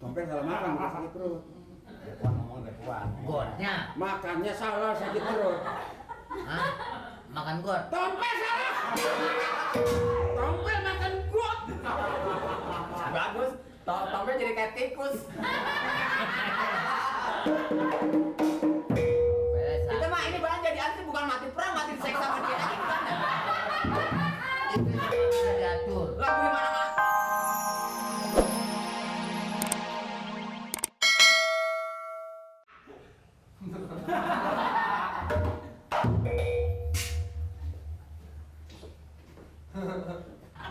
Tompel salah makan, makan sakit perut. Puan ngomong udah puan. Godnya. Makannya salah, sakit perut. Hah? Makan god. Tompel salah. Tompel makan got. Bagus. Tompel jadi kayak tikus. Kita mah ini bahan jadi anti bukan mati perang, mati seks sama dia aja gimana? Itu sudah diatur. Lah gimana mah?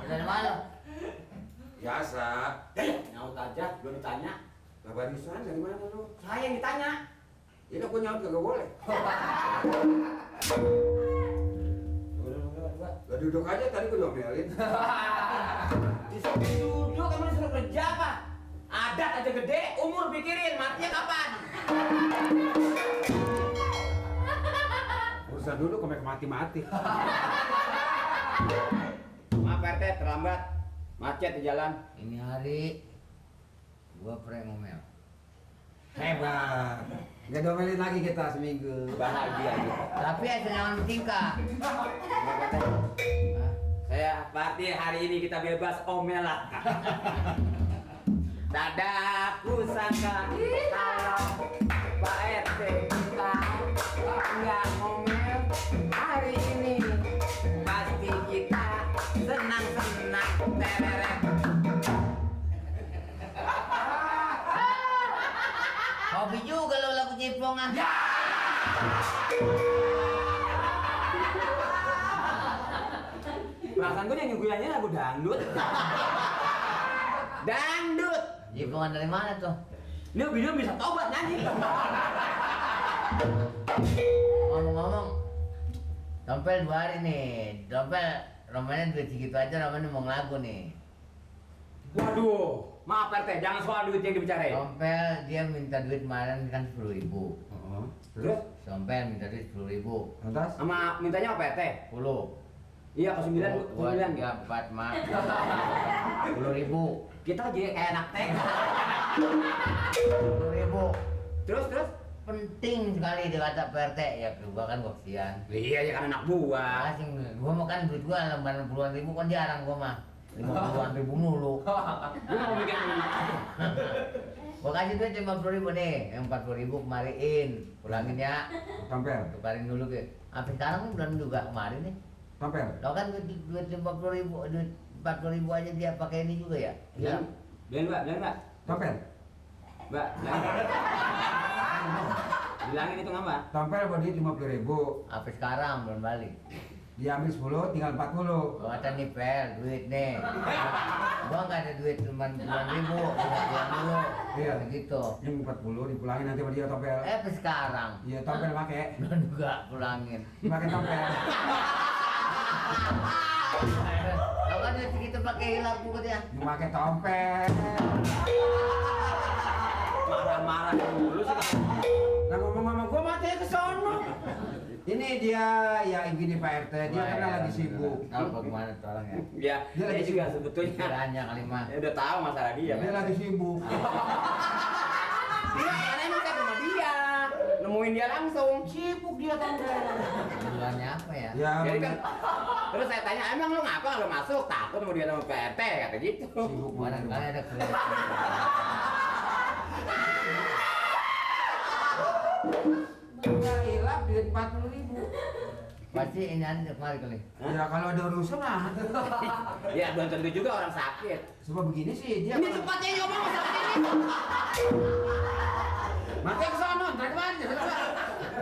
Dari mana? Biasa. Nyaut aja, belum ditanya. Lah barisan dari mana lu? Saya yang ditanya. Ini aku nyaut kagak boleh. Lah duduk aja tadi gua diomelin. Disuruh duduk, emang disuruh kerja apa? Adat aja gede, umur pikirin, matinya kapan? Urusan dulu kok mati-mati. Maaf RT, terlambat. Macet di jalan. Ini hari gua prank ngomel. Hebat. Nggak diomelin lagi kita seminggu. Bahagia gitu. Tapi ada jangan bertingkah. Saya berarti hari ini kita bebas omelan. Dadaku sangka kalau Pak RT kita nggak ngomel hari ini pasti kita senang-senang tereret. Hobi juga lo lagu jeprongan. Perasaan gue yang nyuguhannya lagu dangdut. Dangdut. Jeprongan dari mana tuh? Ini video bisa tobat nyanyi. Ngomong-ngomong, Tompel 2 hari nih. Tompel romannya duit segitu aja, romannya mau ngelagu nih. Waduh, maaf RT, jangan soal duit yang dibicarain. Tompel dia minta duit kemarin kan 10.000. Terus? Tompel minta duit 10.000. Lantas? Sama mintanya apa RT? 10. Iya, ke 9, ke 9. 2, 3, 4, 5. 10.000. Kita jadi kayak anak TK. 10.000. Terus? Penting sekali dia kata PRT ya, gua kan gua kesian. Iya, ya kan anak buah. Asing, gua makan duit gua lembaran puluhan ribu kan jarang gua mah. 50-an ribu mulu. Gue mau bikin Gua kasih duit 50.000 nih, yang 40.000 kemariin. Pulangin ya. Tompel. Tukarin dulu ke. Sampai sekarang kan belum juga kemarin nih. Tompel. Lo kan duit 50.000, duit 40.000 aja dia pakai ini juga ya. Iya. Bilang Mbak. Tompel. Mbak, bilangin itu nggak Mbak? Tompel buat duit 50.000. Sampai sekarang belum balik. Dia ambil 10, tinggal 40. Gua kata nih Pel, duit nih. Gua nggak ada duit cuma 9.000, bisa pulang dulu. Iya. Begitu. Yang 40 dipulangin nanti sama dia Tompel. Sampai sekarang Iya, Tompel pakai. belum juga pulangin. Pakai Tompel. Lo kan duit segitu pakai hilap gua dia. Pakai Tompel. Marah-marah dulu sih. Nah ngomong-ngomong gua mati ke sono. Ini dia ya gini Pak RT, dia karena lagi sibuk. Tahu bagaimana tuh orang ya? Ya, Dia lagi dia juga sibuk. sebetulnya. Pikirannya kali mah. Ya udah tahu masalah dia. Dia lagi sibuk. Iya, karena emang saya sama dia. Nemuin dia langsung. Sibuk dia Tompel. Pikirannya apa ya? Ya, Jadi kan, terus saya tanya, emang lu ngapa kalau masuk? Takut mau dia sama PRT, kata gitu. sibuk Barangkali banget. ada kelihatan. Udah hilap duit 40.000. Pasti ini ada kemari kali. Ya kalau ada urusan lah. Ya, belum tentu juga orang sakit. Coba begini sih dia. Ini tempatnya ngomong masalah ini. Mati ke sono, ntar kemana?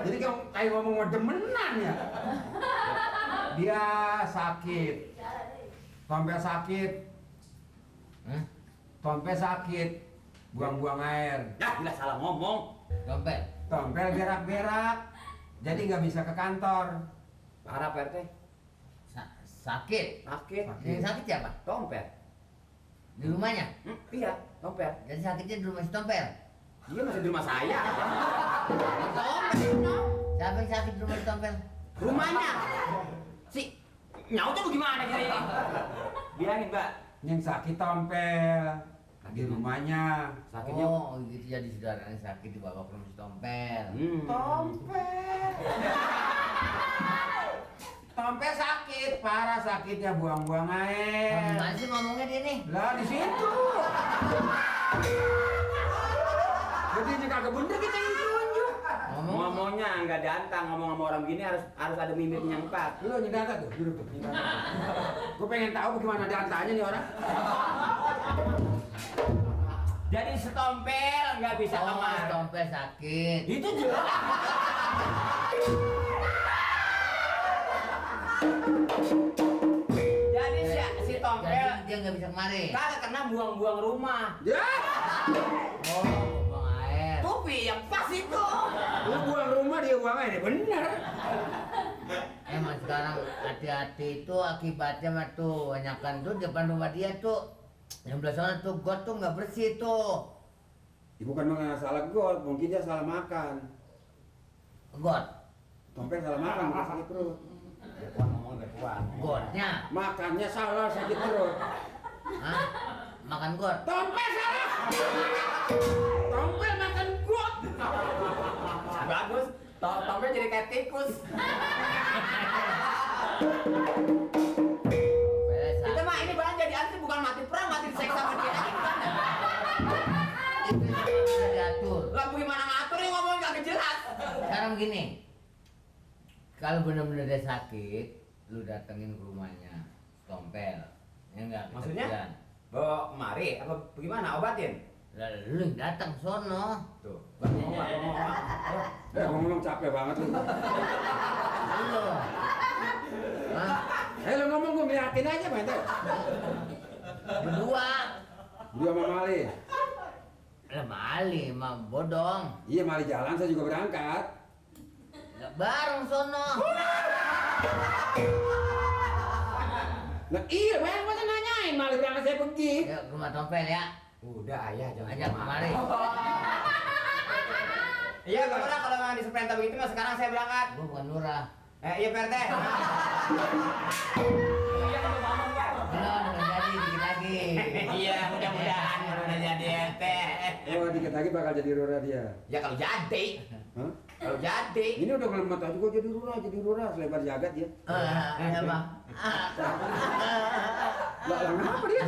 Jadi kayak ngomong demenan ya. Dia sakit. Tompel sakit. Hah? Tompel sakit. Buang-buang air. Ya, udah salah ngomong. Dompet. Tompel berak-berak. Jadi nggak bisa ke kantor. Parah PRT. Sakit. Sakit. Yang sakit siapa? Tompel. Di rumahnya. Iya, Tompel. Jadi sakitnya di rumah si Tompel. Dia masih di rumah saya. Siapa yang sakit di rumah si Tompel? Rumahnya. Si nyautnya lu gimana jadi? Bilangin, Mbak. Yang sakit Tompel. di rumahnya. Sakitnya. Oh, gitu jadi saudaranya sakit dibawa ke rumah si Tompel. Tompel. Tompel sakit, parah sakitnya buang-buang air. Gimana sih ngomongnya dia nih? Lah di situ. Jadi ini kagak bener kita yang tunjuk. Ngomongnya nggak dantang, ngomong sama orang gini harus ada mimiknya 4. Lu nyedata tuh, duduk tuh. Gue pengen tahu bagaimana dantanya nih orang. Jadi setompel nggak bisa Oh, kemar. Tompel sakit. Itu jelas. Jadi si tompel Jadi dia nggak bisa kemari. kagak kena buang-buang rumah. Ya, Oh, buang air. Tupi yang pas itu. lu buang rumah dia buang air, bener. Emang sekarang hati-hati itu akibatnya mah tuh banyakan tuh depan rumah dia tuh yang belah sana tuh got tuh nggak bersih tuh. Ya, bukan salah got, mungkin dia salah makan. Got, Tompel salah makan, bukan sakit perut. Ngomong depan. gotnya, Makannya salah, sakit perut. hah? Makan got. Tompel salah. Tompel makan got. Bagus. Tompel jadi kayak tikus. Tompel Itu sakit. mah ini bahan jadi anti bukan mati perang, mati seks sama dia lagi gimana? Itu bisa diatur. Lah gimana ngaturnya ngomong kagak jelas. Sekarang gini, kalau benar-benar dia sakit, lu datengin ke rumahnya, Tompel, ya enggak? Maksudnya? Bawa kemari apa bagaimana obatin? Lalu lu yang datang sono. Tuh, ngomong. Ngomong capek banget lu. Lu. Hah? Lu ngomong gue ngeliatin aja, Mente. Berdua. Dia sama Mali. Lah Mali mah bodong. Iya, Mali jalan, saya juga berangkat. Lah bareng sono. Nah, iya, bayang masa nanyain, Mali berangkat saya pergi. Yuk ke rumah Tompel ya. Udah ayah jangan Ajak kemari. Iya, kalau memang diseperintah begitu mas sekarang saya berangkat. Gua bukan lurah. Iya PRT. Iya kalau ngomong ya. Belum jadi dikit lagi. Iya mudah-mudahan udah jadi RT. Oh, dikit lagi bakal jadi lurah dia. Ya kalau jadi, Hah? kalau jadi. Ini udah ngelemat aja gue jadi lurah, selebar jagat ya. Ya bang. Lah, kenapa dia?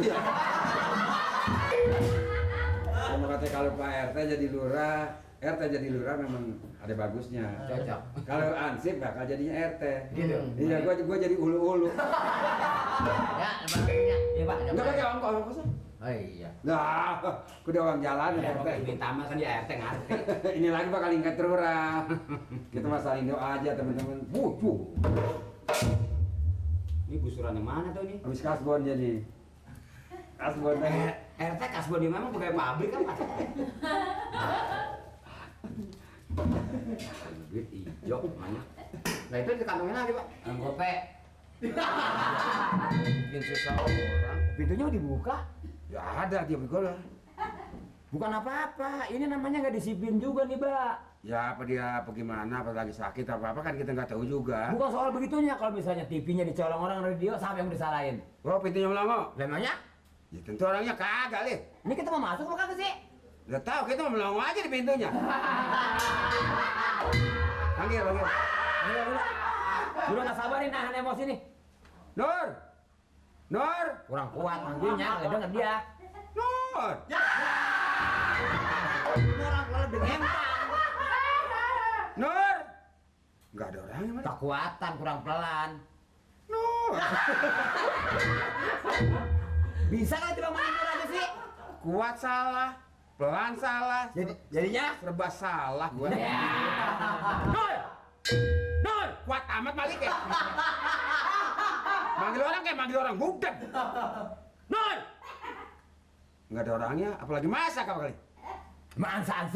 Sama katanya kalau Pak RT jadi lurah, RT jadi lurah memang ada bagusnya. Cocok. Kalau Ansip bakal jadinya RT. Gitu. Iya, gua jadi ulu-ulu. Ya, lebarannya. Iya Pak. Enggak pakai ongkos. Oh iya. Nah, udah uang jalan Ya, RT. pokoknya minta mas kan dia RT ngerti. Ini lagi bakal ingat lurah. Kita masalin doa aja teman-teman. Wuh. Ini gusuran yang mana tuh nih? Habis kasbon jadi. Kasbon teh. RT kasbon di memang pegawai pabrik kan Pak? Duit hijau banyak. Nah itu dikantongin lagi Pak. Anggope. Bikin susah orang. Pintunya udah dibuka. Ya ada dia begolah. Bukan apa-apa, ini namanya nggak disiplin juga nih, Mbak. Ya apa dia bagaimana, apa lagi sakit apa kan kita nggak tahu juga. Bukan soal begitunya, kalau misalnya TV-nya dicolong orang radio, siapa yang disalahin? Oh, pintunya melongo. Memangnya? Ya tentu orangnya kagak, Lih. Ini kita mau masuk apa kagak sih? Udah tahu kita mau melongo aja di pintunya. Panggil. Udah. Udah nggak sabar nih nahan emosi nih. Nur. Kurang kuat manggilnya, nggak denger dia. Nur. Ini orang kalau lebih ngempang. Nur. Nggak ada orangnya mana? Kekuatan, kurang pelan. Nur. Bisa nggak tiba manggil aja sih? Kuat salah, pelan salah. Jadinya? Serba salah gua. Ya. Nur, kuat amat balik ya. Manggil orang kayak manggil orang budak. Nur. Nggak ada orangnya, apalagi masak apa kali? Masak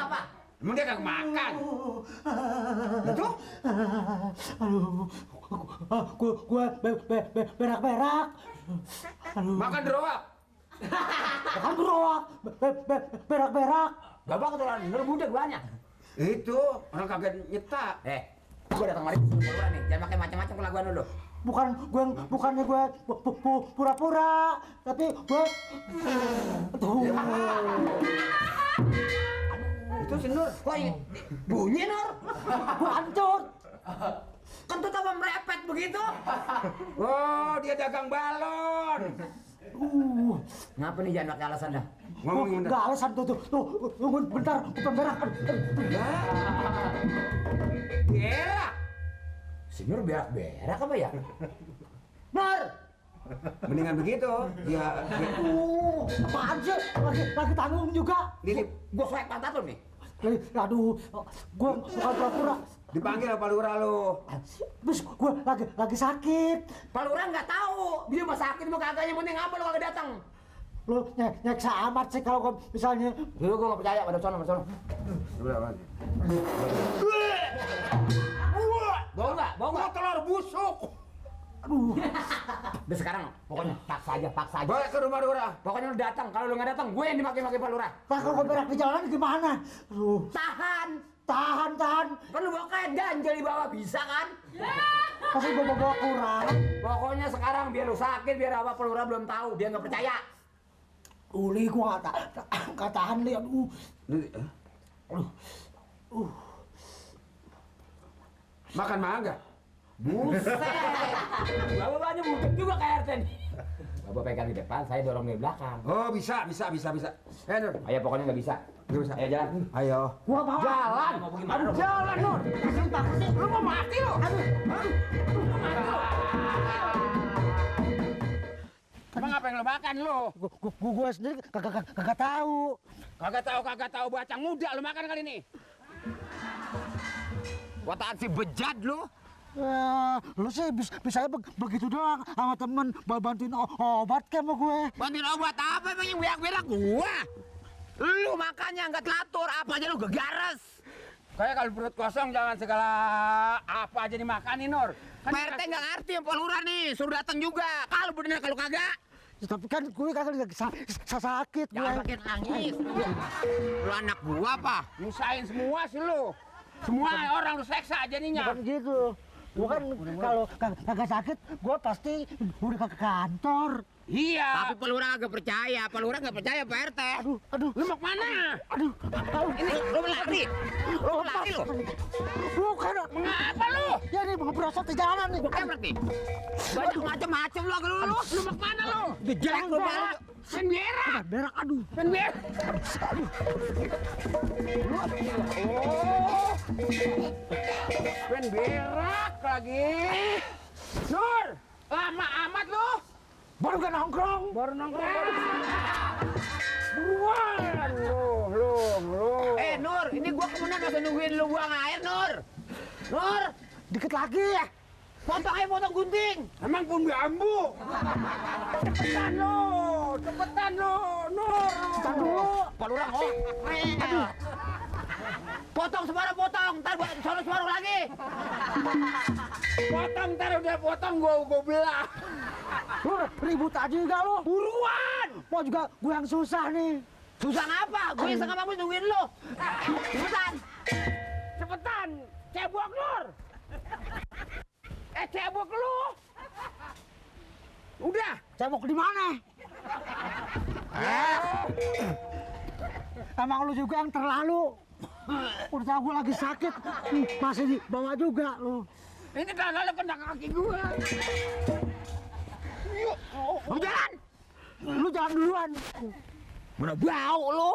apa? Emang dia kagak makan? Itu? Gua berak-berak. Makan doang. Makan gerowak, berak-berak. Bapak keturunan bener budak banyak. Itu orang kagak nyetak. Gua datang mari suruh nih, jangan pakai macam-macam kelakuan lu. bukannya gue pura-pura, tapi gue aduh. Itu si Nur, kok bunyi Nur? Gue hancur. Kentut apa merepet begitu? Oh, dia dagang balon. Ngapa nih jangan pakai alasan dah? Ngomongin bentar. Nggak alasan tuh, tunggu bentar, bukan berak. Berak. Si Nur berak-berak apa ya? Nur, Mendingan begitu. Dia apaan sih? Lagi tanggung juga. Ini Gua soek pantat lu nih. Aduh, gue bukan pura-pura. dipanggil apa lurah lu? Terus gue lagi sakit. Pak Lurah nggak tahu. Dia mah sakit mau kagak, yang penting apa lu kagak datang. Lu nyeksa amat sih kalau gua misalnya. Dulu gua nggak percaya, pada sono. Udah lagi. Bau nggak? Telur busuk. Aduh. Udah sekarang, pokoknya paksa aja. Bawa ke rumah lurah. Pokoknya lu datang. Kalau lu nggak datang, gue yang dimaki-maki Pak Lurah. Lah kalau gua berak di jalanan gimana? Aduh. Tahan. Tahan. Kan lu bawa kayak ganjel di bawah bisa kan? Pasti bawa kurang. Pokoknya sekarang biar lu sakit, biar apa Pak Lurah belum tahu, dia nggak percaya. Uli gua nggak tahan nih. Aduh. Makan mangga. Buset. Bapak banyak bukan juga kayak RT nih. Bapak pegang di depan, saya dorong di belakang. Oh, bisa. Nur. Ayo pokoknya nggak bisa. Nggak bisa. Ayo jalan. Ayo. Gua mau Jalan. Mau gimana? Jalan, Nur. Lu mau mati lu? Emang apa yang lo makan lo? Gua sendiri kagak tahu. Kagak tahu bacang muda lo makan kali ini. Wataan si bejat lu. Lu sih bisa begitu doang sama temen bantuin obat kayak sama gue. Bantuin obat apa emang yang berak-berak gua? Lu makannya nggak telatur, apa aja lu gegares. Kayak kalau perut kosong jangan segala apa aja dimakanin, Nur. Pak RT nggak ngerti yang Pak Lurah nih, suruh datang juga. Kalau bener kalau kagak, Ya, tapi kan gue kagak lagi sakit gue. jangan pakai nangis. Lu anak gua apa? Nyusahin semua sih lu. Semua orang lu seksa jadinya. Bukan gitu. Gue kan kalau kagak sakit, gue pasti udah ke kantor. Iya. Tapi Pak Lurah nggak percaya, Pak Lurah nggak percaya Pak RT. Aduh. Lu mau kemana? Aduh. Ini lu lari, lu lari lu. Bukan. Mengapa lu? Ya nih mau berosot di jalan nih. Kebrek nih. Banyak macam-macam lu, lu mau kemana lu? Dijelek lu baru. Sen berak. Berak, aduh. Sen berak. Oh. Sen berak lagi. Nur, lama amat lu. Baru gak nongkrong. Baru nongkrong. Buruan lu. Nur, ini gua kemudian masih nungguin lu buang air, Nur. Nur, Dikit lagi ya. potong aja, potong gunting. Emang pun bambu. Cepetan lu, Nur. Ntar dulu. Pak Lurah, aduh. Potong sembarang potong, ntar gua suruh lagi. Potong, ntar udah potong gua belah. Lu ribut aja juga lu. Buruan. Mau juga gue yang susah nih. Susah ngapa? Gue yang setengah mampu nungguin lu. Cepetan. Cebok, Nur. Cebok lu. Udah. Cebok di mana? Emang lu juga yang terlalu. Udah gue lagi sakit, masih dibawa juga lu. Ini kagak lu kena kaki gua. Mau jalan? Lu jalan duluan. Mana bau lu?